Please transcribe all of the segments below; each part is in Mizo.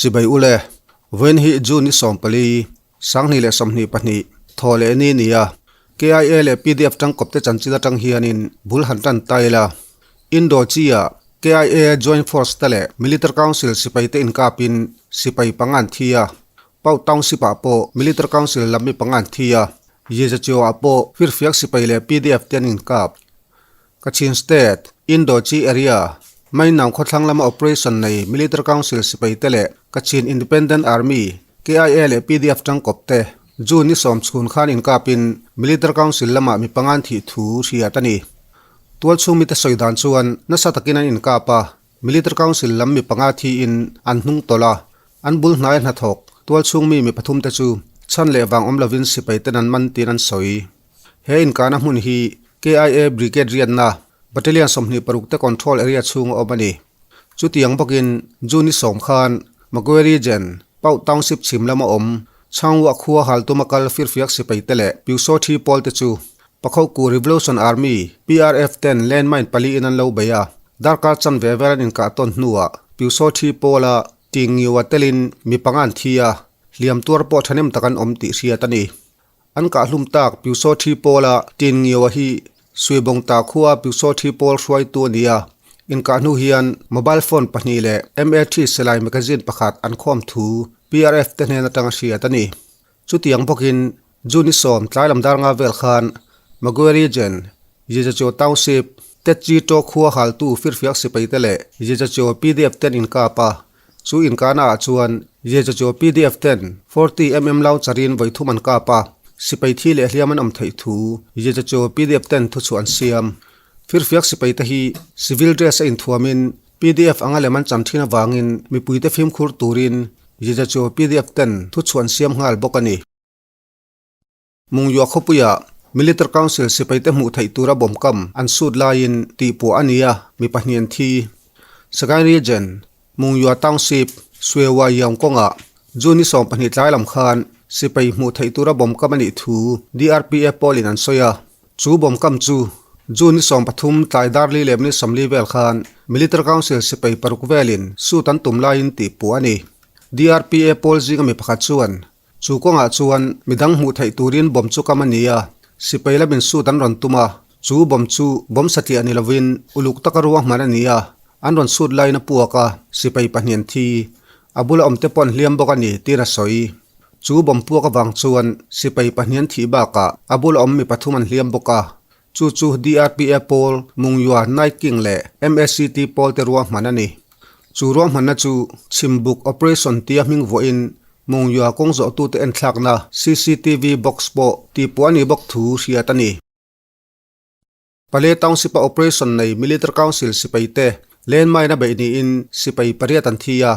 Chibai ule, vawiin hi June ni 14, 2022, thaw leh ni nia. KIA leh pdf tangkawpte chanchin atang hianin bul han tan ta ila. Indo chi-ah KIA Joint Force te leh Military Council sipaite inkapin sipai panga an thi a. Pau Township-ah pawh Military Council lam mi panga an thi a. Yezachio-ah pawh firfiak sipai leh pdf te an inkap. Kachin State, Indo Chi Area, Mainam khawthlang lama operation nei Military Council sipaite leh Kachin Independent Army, KIA leh pdf tangkawp te June ni sawm chhun khan inkapin Military Council lamah mi panga an thih thu hriat a ni. Tualchhung mite sawi dan chuan nasa takin an inkap a, Military Council lam mi panga thiin an hnung tawlh a, an bul hnaia hnathawk tualchhung mi mi pathum te chu chhan leh vang awm lovin sipaiten an man tiin an sawi. He inkahna hmun hi KIA Brigade riatna Battalion 26 te control area chhunga awm a ni. Chutiang bawkin June ni sawm khan Magwe Region, Pau Township chhim lama awm Changwah khua haltuma kal firfiak sipaite leh Pyusawthi pawl te chu Pakhoku Revolution Army, PRF, ten landmine pali in an lo bei a, darkar chanve vel an inkah tawn hnuah Pyusawthi pawla Tingiua telin mi panga an thi a, hliam tuar pawh thahnem tak an awm tih hriat a ni. An kah hlum tak Pyusawthi pawla Tingiua hi Suibawngta khua Pyusawthi pawl hruaitu a ni a, inkah hnu hian mobile phone pahnih leh MAT silai magazine pakhat an khawm thu PRF te hnen atanga hriat a ni. Chutiang bawkin June ni sawm tlai lam dar nga vel khan Magwe Region, Yezacho Township, Tetchi To khua haltu firfiak sipaite leh Yezacho pdf ten inkap a, chu inkahna ah chuan Yezacho pdf ten 40mm launcher-in vawi thum an kap a, sipai thi leh hliam an awm theih thu Yezacho pdf ten thuchhuah an siam. Firfiak sipaite hi civil dress a inthuamin Pdf anga lem an chan thin avangin mipuite fimkhur turin Yezacho pdf ten thuchhuah an siam nghal bawk a ni. Mungyua khawpuia Military Council sipaite hmuh theih tura bawm kam an sut laiin tihpuah a ni a, mi pahnih an thi. Sagaing Region, Mungyua Township, Suewa Yaung kawngah June ni 12 tlai lam khan sipai hmuh theih tura bawm kam a nih thu DRPA pawlin an sawi a. Chu bawm kam chu June ni 13 tlai darli leh minute 40 vel khan Military Council sipai paruk velin sut an tum laiin tihpuah a ni. DRPA pawl zinga mi pakhat chuan Chu kawngah chuan midang hmuh theih turin bomb chu kam a ni a, sipai lamin suit an rawn tum a, chu bomb chu bomb satliah ni lovin uluk taka ruahman a ni a, an rawn suit laiin a puak a, sipai pahnih an thi. A bula awmte pawh an hliam bawk a ni, tiin a sawi. Chu bomb puak avang chuan sipai pahnih an thih bakah a bula awm mi pathum an hliam bawk a, chu chu DRPA pawl, Mungyua, Night King leh MACT pawl te ruahman a ni. Chu ruahmanna chu Chhimbuk Operation tia hming vuahin Mungyua kawng zawhtute enthlakna cctv box pawh tihpuah a nih bawk thu hriat a ni. Pale Township-a operation nei Military Council sipaite landmine a beih niin sipai pariat an thi a,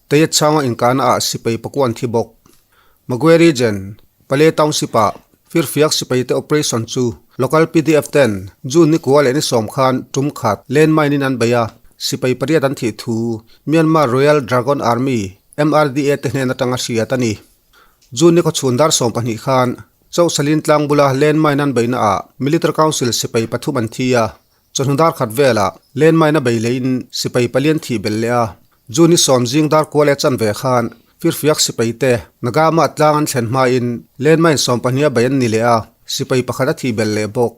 Teyet chhanga inkahna ah sipai pakua an thi bawk. Magwe Region, Pale Township-ah firfiak sipaite operation chu local pdf ten June ni kua leh ni sawm khan tum khat landmine in an bei a, sipai pariat an thih thu Myanmar Royal Dragon Army, MRDA, te hnen atanga hriat a ni. June ni khawchhun dar 12 khan Chauhsalin tlang bula landmine an beihna ah Military Council sipai pathum an thi a, Chawhnu dar khat velah landmine a bei leiin sipai palian thih belh leh a, June ni sawm zing dar kual leh chanve khan firfiak sipai te Nagama tlang an thlen hmain landmine 12 a bei an ni leh a, sipai pakhat a thih belh leh bawk.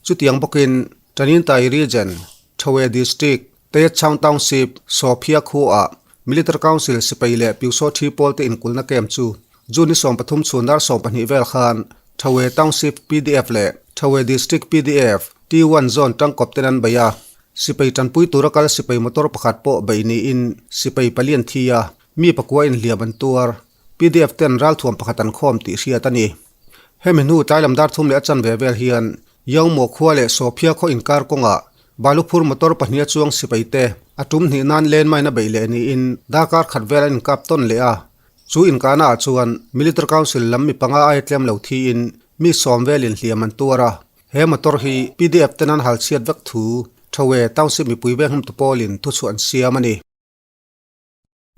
Chutiang bawkin Tanintharyi Region, Thawe District, Tayetchang Township, Sophia khuaah Military Council sipai leh Pyusawthi pawlte inkulhna camp chu June ni 13 chhun dar 12 vel khan Thawe Township pdf leh Thawe District pdf T1 Zone tangkawp ten an bei a, sipai tanpui tura kal sipai motor pakhat pawh bei niin sipai pali an thi a, mi pakua inhliam an tuar. Pdf ten ralthuam pakhat an khawm tih hriat a ni. Hemi hnu tlai lam dar thum leh a chanve vel hian Yangmaw khua leh Sophia khaw inkar kawngah Baluphur motor pahnih a chuang sipai te a tum hnih nan landmine a beih leh niin darkar khat vel an inkap tawn leh a. Chu inkahna ah chuan Military Council lam mi panga aia tlem lo thiin mi sawm velin hliam an tuar a. He motor hi pdf ten an hal chhiat vek thu Thawe Township mipui veng hlumtu pawlin thuchhuah an siam a ni.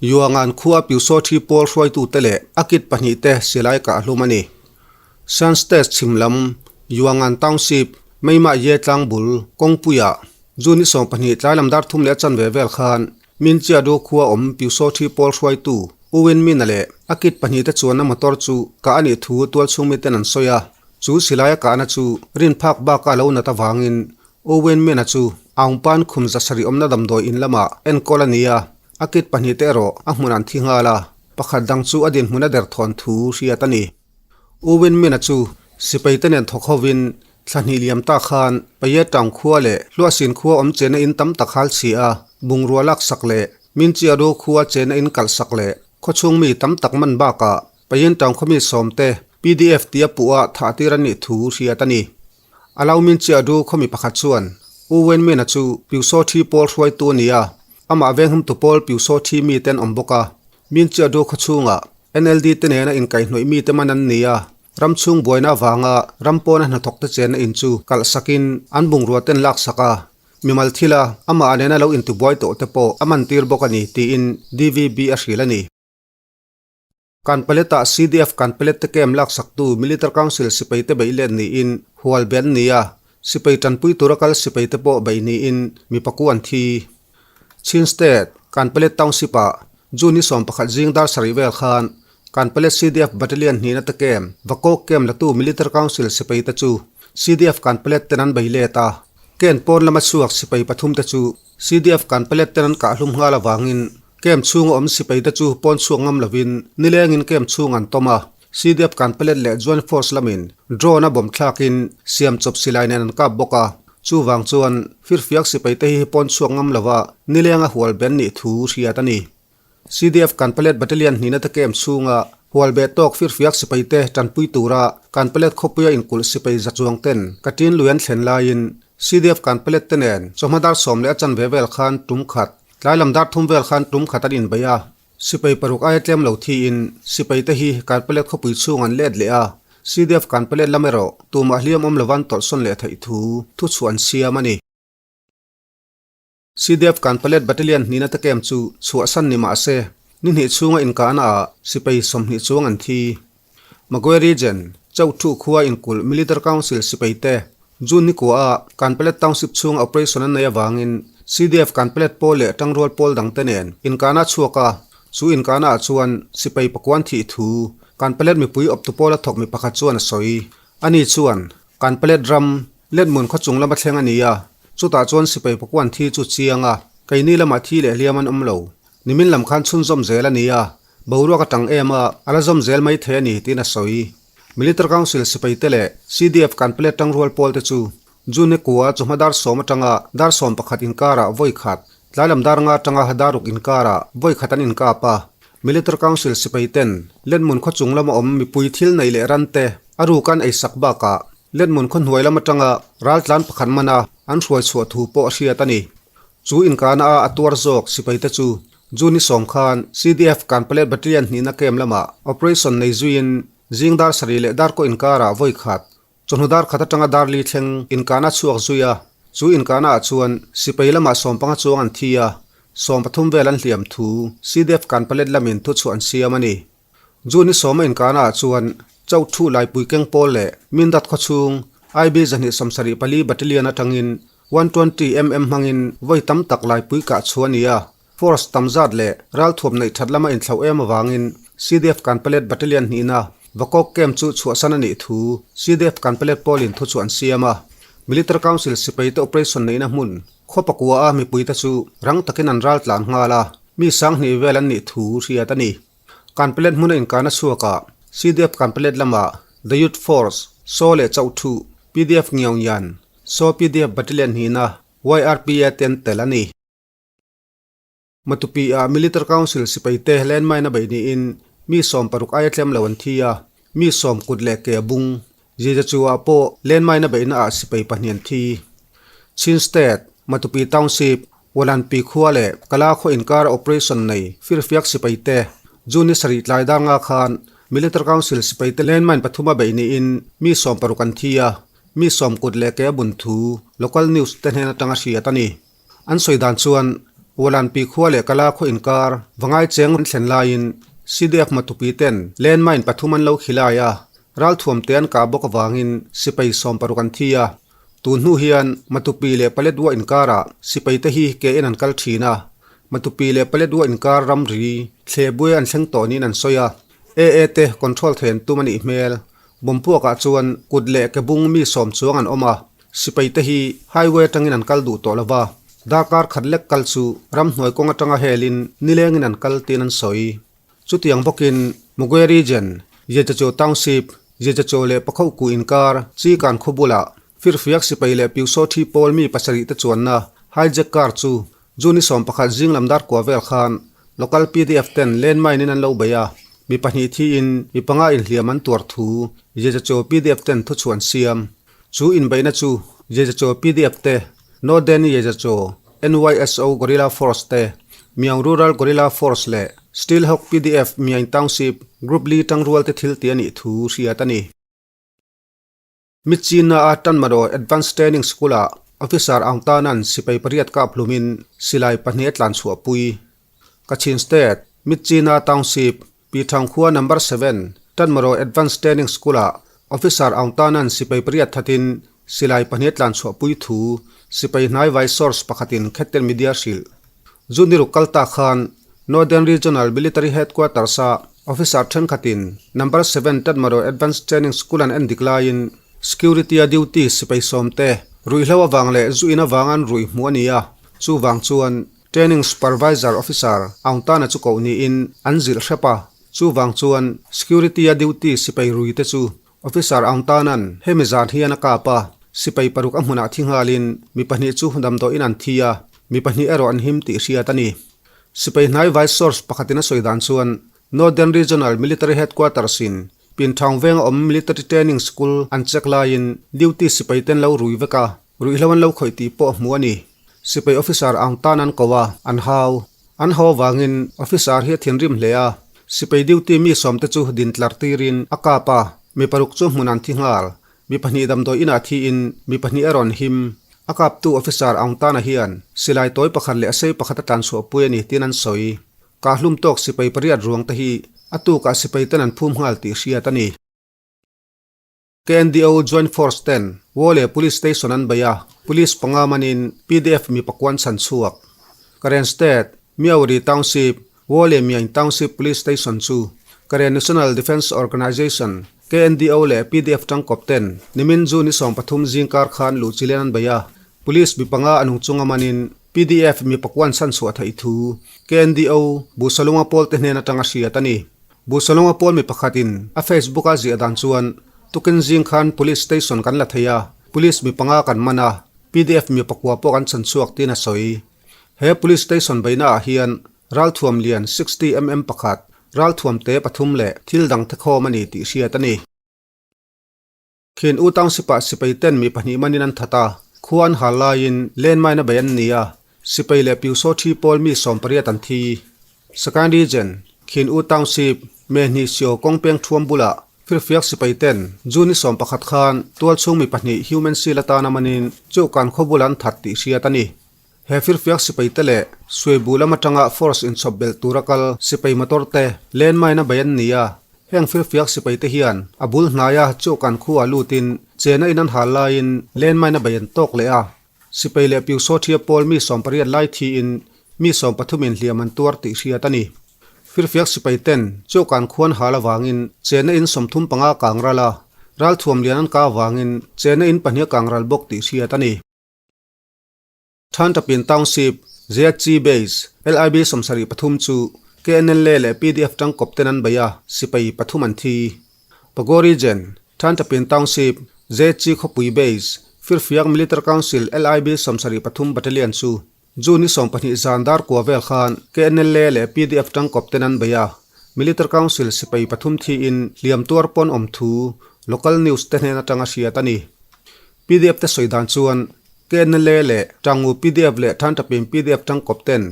Yuangan khua Pyusawthi pawl hruaitute leh a kit pahnih te silai kah hlum a ni. Shan State chhim lam Yuangan Township, Meimah Ye tlang bul kawngpuiah June ni 12 tlai lam dar thum leh a chanve vel khan Minchiadu khua awm Pyusawthi pawl hruaitu U Win Min-a leh a kit pahnihte chuanna motor chu kah a nih thu tualchhung miten an sawi a, chu silaia kahna chu rin phak baka lo nat avangin U Win Min-a chu Aungpan khum zasarih awmna damdawi in lamah enkawl a ni a, a kit pahnihte erawh a hmun an thi nghal a, pakhat dang chu a dinhmun a derthawn thu hriat a ni. U Win Min-a chu sipaite nen thawk hovin Thla hnih liam ta khan Paye Town khua leh Hluahsin khua awm chena in tam tak hal chhi a, bungrua lak sak leh Minchiaru khua chena in kalh sak leh khawchhung mi tam tak man bakah Payen Town khaw mi sawmte PDF tia puh a thah tir an nih thu hriat a ni. Alau Minchiaru khaw mi pakhat chuan U Wenmina chu Piusaw Thi pawl hruaitu a ni a, amah venghumtu pawl Piusaw Thi mite an awm bawk a, Minchiaru khawchhungah NLD te nena inkaihhnawih mite man an ni a, Ram chhung buaina avanga ram pawna hnathawkte chenna in chu kalh sakin an bungrua ten lak sak a, mimal thila amah nena lo intibuai tawh te pawh a man tir bawk a ni tiin DVB a hrilh a ni. Kanpalet-ah CDF Kanpalet te camp lak saktu Military Council sipai te beih let niin hual be an ni a, sipai tanpui tura kal sipai te pawh beih niin mi paku an thi. Chin State, Kanpalet Township-ah June ni 11 zing dar sarih vel khan Kanpalet CDF Battalion hnihna te camp, Vakawk camp latu Military Council sipai te chu CDF Kanpalet ten an bei let a. Camp pawn lama chhuak sipai pathum te chu CDF Kanpalet ten an kahhlum nghal avangin camp chhunga awm sipai te chu pawn chhuak ngam lovin nilengin camp chhung an tawm a. CDF Kanpalet leh Joint Force lamin drone a bomb thlakin siam chawp silai nen an kap bawk a. Chuvang chuan firfiak sipai te hi pawn chhuak ngam lova nilenga hual ben nih thu hriat a ni. CDF Kanpalet Battalion hnihna te camp chhunga hual beh tawk firfiak sipai te tanpui tura Kanpalet khawpuia inkulh sipai za chuang ten ka tin lui an thlen laiin CDF Kanpalet te nen chawhma dar sawm leh a chanve vel khan tum khat, tlai lam dar thum vel khan tum khat an inbeih a. Sipai paruk aia tlem lo thiin sipai te hi Kanpalet khawpui chhung an let leh a, CDF Kanpalet lam erawh tumah hliam awm lovan tawlhsawn leh theih thu thuchhuah an siam a ni. CDF Kanpalet Battalion hnihna te camp chu chhuahsan ni mah se, ni hnih chhunga inkahna ah sipai 20 chuang an thi. Magwe Region, Chauhthu khua inkulh Military Council sipai te June ni kua ah Kanpalet Township chhunga operation an nei avangin CDF Kanpalet pawl leh tangrual pawl dang te nen inkahna a chhuak a, chu inkahna ah chuan sipai pakuan thih thu Kanpalet mipui awptu pawla thawk mi pakhat chuan a sawi. Ani chuan Kanpalet ram, Letmun khaw chung lama thleng a ni a, chutah chuan sipai pakuan thi chu chiang a, keini lamah thi leh hliam an awm lo. Nimin lam khan chhunzawm zel a ni a, boruak a tang em a, a la zawm zel mai thei a ni tiin a sawi. Military Council sipai te leh CDF Kanpalet tangrual pawl te chu June kua chawhma dar sawm atanga dar 11 inkarah vawi khat, tlai lam dar nga atanga dar ruk inkarah vawi khat an inkap a. Military Council sipai ten Letmun khaw chung lama awm mipui thil nei leh ran te a ruk an ei sak bakah Letmun khaw hnuai lam atanga raltlan pakhat mana an hruai chhuah thu pawh a hriat a ni. Chu inkahna a a tuar zawk sipai te chu June ni sawm khan CDF Kanpalet Battalion hnihna camp lamah operation nei zuiin zing dar sarih leh dar kaw inkarah vawi khat chawhnu dar khat atanga dar li thleng inkahna a chhuak zui a. Chu inkahna ah chuan sipai lamah 15 chuang an thi a, 13 vel an hliam thu CDF Kanpalet lamin thuchhuah an siam a ni. June ni sawma inkahna ah chuan Chauhthu Laipui keng pawl leh Mindat khawchhung IB 274 Battalion atangin 120 mm hmangin vawi tam tak Laipui kah chhuah a ni a, Force tam zat leh ralthuam neih that lama inthlauh em avangin CDF Kanpalet Battalion hnihna Vakawk Camp chu chhuahsan a nih thu CDF Kanpalet pawlin thu chu an siam a. Military Council sipaite operation neihna hmun khaw pakua a mipuite chu rang takin an ral tlan nghal a, mi sanghnih vel an nih thu hriat a ni. Kanpalet hmuna inkahna chhuakah CDF Kanpalet lamah The Youth Force, Saw leh Chauhthu, PDF Ngiaungyan, Saw PDF Battalion hnihna YRPA te an tel a ni. Matupi ah Military Council sipai te landmine a beih niin mi 60 aia tlem lo an thi a, mi 10 kut leh ke a bung. Zizachu ah pawh landmine a beihna ah sipai pahnih an thi. Chin State, Matupi Township, Walanpi khua leh Kala khaw inkar operation nei firfiak sipai te June ni sarih tlai dar nga khan Military Council sipai te landmine pathum a beih niin mi 60 an thi a, mi 10 kut leh ke a bun thu local news te hnen atanga hriat a ni. An sawi dan chuan Walanpi khua leh Kala khaw inkar vangai cheng an thlen laiin CDF Matupi ten landmine pathum an lo khilai a, ralthuam te an kah bawk avangin sipai 60 an thi a. Tun hnu hian Matupi leh Paletwa inkarah sipai te hi ke in an kal thin a. Matupi leh Paletwa inkar ramri thlehbuai an thleng tawh niin an sawi a, AA te control thei an tum a nih hmel. Bawmpuakah chuan kut leh ke bung mi sawm chuang an awm a, sipai te hi highway atangin an kal duh tawh lo va, darkar khat lek kal chu ramhnuai kawng atanga helin nilengin an kal tiin an sawi. Chutiang bawkin Mugwe Region, Yejacho Township, Yejacho leh Pakhoku inkar Chikan khaw bulah firfiak sipai leh Piusaw thi pawl mi pasarih te chuanna hijack car chu June 11 zing lam dar kua vel khan local pdf ten landmine in an lo bei a, mi pahnih thiin mi panga inhliam an tuar thu Yejacho pdf ten thuchhuah an siam. Chu inbeihna chu Yejacho pdf te Northern Yejacho, NYSO Guerrilla Force te, Myaung Rural Guerrilla Force leh Steelhawk pdf Myaing Township Group li tangrual te thil tih a nih thu hriat a ni. Myitkyina a Tanmadaw Advanced Training School-ah Officer Aung Tanan sipai pariat kap hlumin silai pahnih a tlan chhuahpui. Kachin State, Myitkyina Township, Pithang khua Number Seven, Tanmaraw Advanced Training School-ah Officer Aung Tanan sipai pariat thatin silai pahnih a tlan chhuahpui thu sipai hnai vai source pakhatin Khetten Media hrilh. June ruk kal ta khan Northern Regional Military Headquarters-a officer thenkhatin Number Seven Tanmaraw Advanced Training School an endik laiin Security-a duty sipai sawmte ruihhlo avang leh zu in avang an ruih hmuh a ni a, chuvang chuan Training Supervisor Officer Aung Tana chu koh niin an zilh hrep a, chuvang chuan Security-a duty sipai rui te chu Officer Aung Tana'n hemi zan hian a kap a, sipai paruk a hmunah thi nghalin mi pahnih chu damdawiin an thi a, mi pahnih erawh an him tih hriat a ni. Sipai hnai vice source pakhatin a sawi dan chuan Northern Regional Military Headquarters-in Pinthang venga awm Military Training School an check laiin duty sipai ten lo rui vek a, ruihhlo an lo khawih tih pawh hmuh a ni. Sipai officer ang tan an ko a, an hau. An hau avangin officer hi a thinrim hle a, sipai duty mi sawmte chu din tlar tirin a kap a, mi paruk chu hmun an thi nghal. Mi pahnih damdawi inah thiin mi pahnih a rawn him. A kaptu officer ang tana hian silai tawi pakhat leh a sei pakhat a tlanchhuahpui a ni tiin an sawi. Kahlum tawk sipai pariat ruang te hi a tukah sipai ten an phum nghal tih hriat a ni. KNDO Joint Force ten Wole Police Station an bei a, Police panga manin pdf mi pakuan chhan chhuak. Karen State, Myauri Township, Wole Myaing Township Police Station chu Karen National Defence Organization, KNDO, leh pdf tangkawp ten nimin June ni 13 zingkar khan luhchileng an bei a, Police mi panga a nung chunga manin Pdf mi pakuan chhan chhuah theih thu KNDO Buhsalunga pawl te hnen atanga hriat a ni. Buhsalunga pawl mi pakhatin a Facebook a ziah dan chuan tukin zing khan Police Station kan la thei a, Police mi panga kan man a, pdf mi pakua pawh kan chhan chhuak tiin a sawi. He Police Station beihna ah hian ralthuam lian 60 mm pakhat, ralthuam te pathum leh thil dang te khawm a ni tih hriat a ni. Khin U Township ah sipai ten mi pahnih manin an that a, khua an hal laiin landmine a bei an ni a, sipai leh Piusaw thi pawl mi 80 an thi. Sagaing Region, Khin U Township, Mehni Sio kawng peng thuam bulah firfiak sipai ten June ni 11 khan tualchhung mi pahnih human shield atana manin Cheuhkan khaw bulah an that tih hriat a ni. He firfiak sipai te leh Suibu lam atanga force inchhawp belh tura kal sipai motor te landmine a bei an ni a, heng firfiak sipai te hian a bul hnaia Cheuhkan khua lutin chena in an hal laiin landmine a bei an tawk leh a, sipai leh Piusaw thia pawl mi 80 lai thiin mi 13 in hliam an tuar tih hriat a ni. Firfiak sipai ten Cheuhkan khuan hal avangin chena in 35 kang ral a, ralthuam lian an ka avangin chena in pahnih a kang ral bawk tih hriat a ni. Thantapin Township, ZC Base, LIB 73 chu KNLA leh pdf tangkawp ten an bei a, sipai pathum an thi. Pago Region, Thantapin Township, ZC Khawpui Base, Firfiak Military Council LIB 73 Battalion chu June ni 20 zan dar kua vel khan KNLA leh pdf tangkawp ten an bei a, Military Council sipai pathum thiin hliam tuar pawn awm thu local news te hnen atanga hriat a ni. Pdf te sawi dan chuan KNLA leh Tangu pdf leh Thantapin pdf tangkawp ten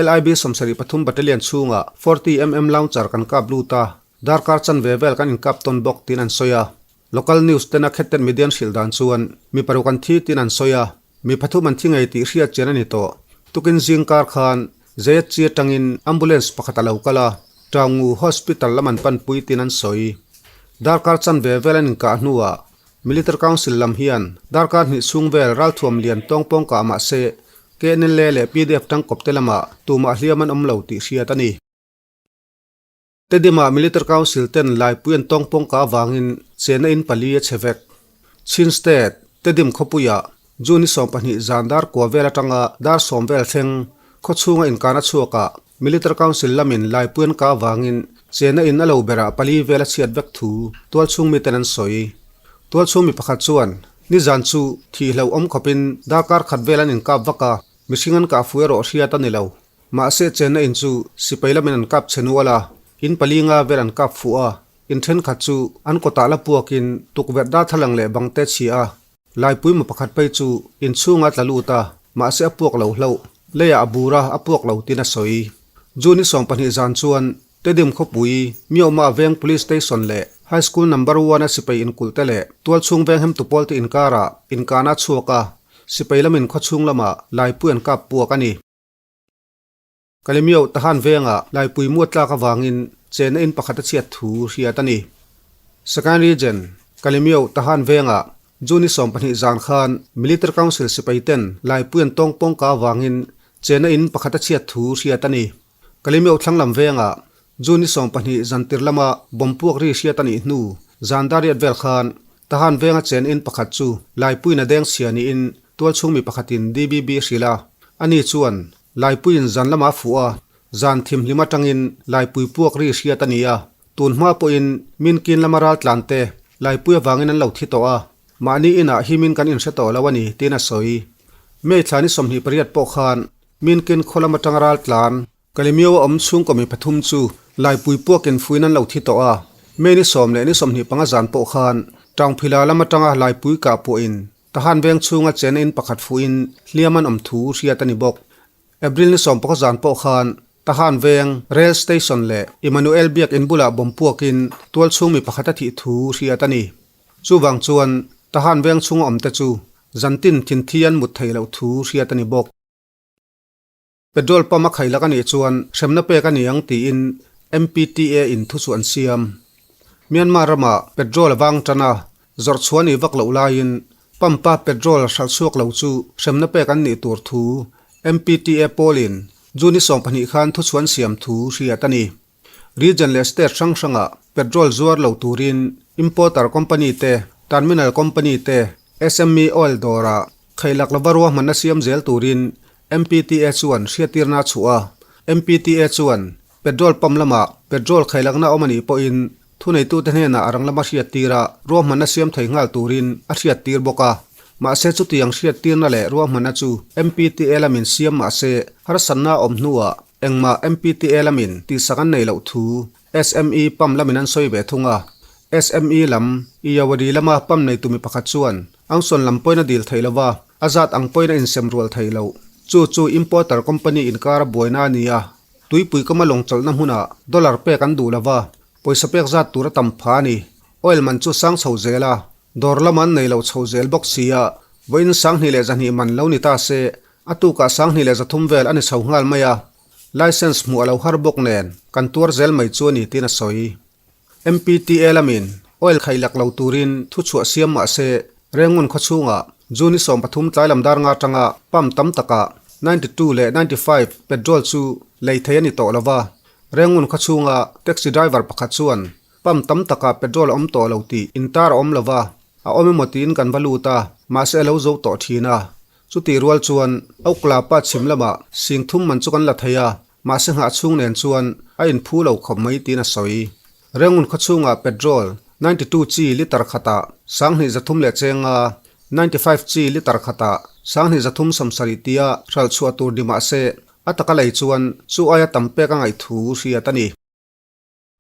LIB 73 Battalion chhungah 40 mm launcher kan kap lut a, darkar chanve vel kan inkap tawn bawk tiin an sawi a. Local news tena khetten median hrilh dan chuan mi paruk an thi tiin an sawi a, mi pathum an thi ngei tih hriat chian a ni tawh. Tukin zingkar khan ZC atangin ambulance pakhat a lo kal a, Tangu Hospital lam an panpui tiin an sawi. Darkar chanve vel an inkah hnuah Military Council lam hian darkar hnih chhung vel ralthuam lian tawng pawng kah mah se KNLA leh pdf tangkawpte lamah tumah hliam an awm lo tih hriat a ni. Tedima Military Council ten Laipui an tawngpawng ka avangin chenna in pali a chhe vek. Chin State, Tedim khawpuiah June ni 20 zan dar kua vel atanga dar sawm vel thleng khawchhunga inkana chhuakah Military Council lamin Laipui an ka avangin chenna in a lo berah pali vel a chhiat vek thu tualchhung miten an sawi. Tualchhung mi pakhat chuan, Nizan chu thih hlauh awm khawpin darkar khat vel an inkap vak a, mihring an kah fu erawh hriat a ni lo. Mahse chenna in chu sipai lamin an kap chhe nual a, in pali nga vel an kap fuh a, in thenkhat chu an kawtah la puakin tukverh darthlalang leh bang te chhia a, laipui ma pakhat phei chu inchhunga tla lut a, mahse a puak lo hlauh, leiah a bur a, a puak lo tin a sawi. June ni 20 zan chuan Tedim khawpui, Myohma veng Police Station leh High School Number One a sipai inkulh te leh tualchhung veng hemtu pawl te inkarah inkahna a chhuak a, sipai lamin khawchhung lamah laipui an kap puak a ni. Kalemyo Tahan vengah laipui muat tlak avangin chenna in pakhat a chhiat thu hriat a ni. Sagaing Region, Kalemyo Tahan vengah June ni 20 zan khan Military Council sipai ten laipui an tawng pawngka avangin chenna in pakhat a chhiat thu hriat a ni. Kalemyo thlanglam vengah June ni 20 zantir lama bomb puak ri hriat a nih hnu zan dariat vel khan Tahan venga chen in pakhat chu Laipuiin a deng chhia niin tualchhung mi pakhatin DBB a hrilh a. Ani chuan Laipuiin zan lama a fuh a, zan thimhlim atangin Laipui puak ri hriat a ni a. Tun hma pawhin Minkin lama raltlan te Laipui avangin an lo thi tawh a, mahni inah himin kan inhre tawh lo a ni tiin a sawi. May thla ni 28 pawh khan Minkin khaw lam atanga raltlan Kalemyo a awm chhungkaw mi pathum chu Laipui puakin fuin an lo thi tawh a, May ni 10 leh ni 25 zan pawh khan Taungphila lam atanga Laipui kah pawhin Tahan veng chhunga chena in pakhat fuhin hliam an awm thu hriat a ni bawk. April ni 10 zan pawh khan Tahan veng Rail Station leh Emmanuel Biak in bulah bomb puakin tualchhung mi pakhat a thih thu hriat a ni. Chuvang chuan Tahan veng chhunga awmte chu zantin thinthi an mut theih loh thu hriat a ni bawk. Petrol pump a khailak a nih chuan hremna pek a ni ang tiin MPTA in thu chu an siam. Myanmar ramah petrol a vang tan a, zawrh chhuah a nih vak loh laiin pump a petrol hralh chhuak lo chu hremna pek an nih tur thu MPTA pawlin June ni 20 khan thu chu an siam thu hriat a ni. Region leh state hrang hrangah petrol zuar lo turin importer company te, terminal company te, SME oil dawrah khailak lova ruahmanna siam zel turin MPTA chuan hriattirna a chhuah a. MPTA chuan petrol pump lamah petrol khailakna awm a nih pawhin thuneitute hnenah a rang lama hriattir a, ruahmanna siam thei nghal turin a hriattir bawk a. Mahse chutiang hriattirna leh ruahmanna chu MPTA lamin siam mahse harsatna a awm hnuah Engmah MPTA lamin tihsak an neih loh thu SME pump lamin an sawi ve thung a. SME lam, Iyawadi lama pump neitu mi pakhat chuan Angsawn lam pawhin a dil theih lo va, a zat ang pawhin a insem rual thei lo. Chu chu importer company inkara buaina a ni a. Tuipui kama lawng chawlhna hmunah dollar pek an duh lo va, pawisa pek zat tur a tam pha a ni. Oil man chu sang chho zel a, dawr lama an nei lo chho zel bawk si a, vawiin 2100 man lo ni ta se, A tukah 2300 vel a ni chho nghal mai a, licence hmuh a lo har bawk nen kan tuar zel mai chu a ni tiin a sawi. MPTA lamin oil khailak lo turin thuchhuah siam mah se Rengun khawchhungah June ni 13 tlai lam dar nga atanga pump tam takah 92 leh 95 petrol chu lei thei a ni tawh lo va, Rengun khawchhunga taxi driver pakhat chuan pump tam takah petrol a awm tawh lo tih intar a awm lo va, a awm emaw tiin kan va lut a, mahse a lo zo tawh thin a. Chutih rual chuan Oakla pa chhim lamah sing thum man chu kan la thei a, mahse nghah chhung nen chuan a inphu lo khawp mai tiin a sawi. Rengun khawchhungah petrol 92 chi litre khatah 2300 leh chenga, 95 chi litre khatah 2370 tia hralh chhuah tur ni mahse a taka lei chuan chu aia tam pek a ngaih thu hriat a ni.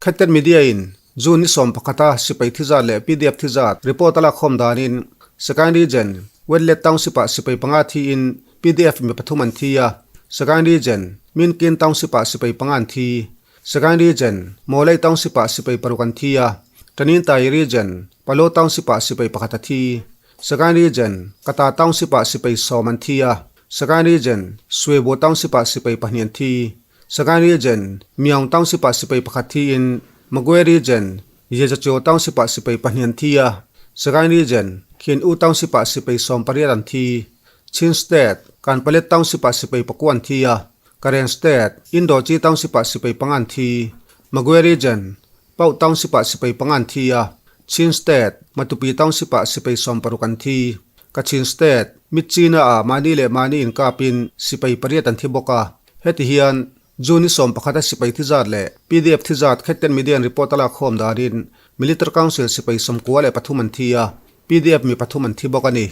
Khatten Media in June ni 11 a sipai thi zat leh pdf thi zat report a lakkhawm danin Sagaing Region, Wetlet Township ah sipai panga thiin pdf mi pathum an thi a, Sagaing Region, Minkin Township ah sipai panga an thi. Sagaing Region, Mawlai Township ah sipai paruk an thi a, Taninthayi Region, Palaw Township ah sipai pakhat a thi. Sagaing Region, Kata Township ah sipai sawm an thi a, Sagaing Region, Swebo Township ah sipai pahnih an thi. Sagaing Region, Myaung Township ah sipai pakhat thiin Magwe Region, Yezacho Township ah sipai pahnih an thi a, Sagaing Region, Khin U Township ah sipai 18 an thi. Chin State. Kanpalet Township-ah sipai pakua an thi a, Karen State, Indochi Township-ah sipai panga an thi. Magwe Region, Pauh Township-ah sipai panga an thi a, Chin State, Matupi Township-ah sipai 60 an thi. Kachin State, Myitkyina-ah mahni leh mahni inkapin sipai pariat an thi bawk a. Heti hian June ni 11 a sipai thi zat leh pdf thi zat Khetten Media in report a lak khawm danin Military Council sipai 93 an thi a, pdf mi pathum an thi bawk a ni.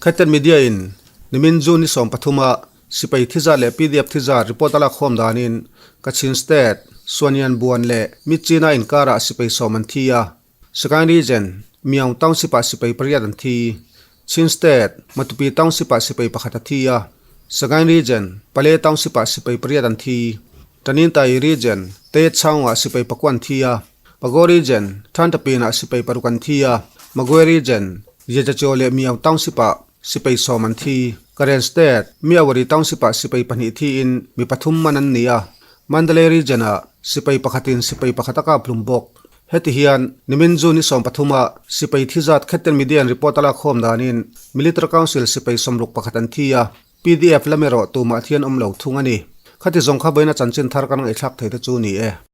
Khetten Media in nimin June ni 13 a sipai thi zat leh pdf thi zat report a lak khawm danin Kachin State, Suanian Buan leh Myitkyina inkarah sipai 10 an thi a, Sagaing Region, Myaung Township-ah sipai pariat an thi. Chin State, Matupi Township-ah sipai pakhat a thi a. Sagaing Region, Pale Township-ah sipai pariat an thi. Tanintharyi Region, Tet Chaung-ah sipai pakua an thi a. Pago Region, Thantapin-ah sipai paruk an thi a. Magwe Region, Yejachaw leh Myaung Township-ah sipai 10 an thi. Karen State, Myawaddy Township-ah sipai pahnih thiin mi pathum man an ni a. Mandalay Region-ah sipai pakhatin sipai pakhat a kap hlum bawk. Heti hian nimin June ni 13 a sipai thi zat Khetten Media in report a lak khawm danin Military Council sipai 61 an thi a, pdf lam erawh tumah thian awm lo thung a ni. Khati zawng kha vawiina chanchin thar kan ngaihthlak thei te chu ni e.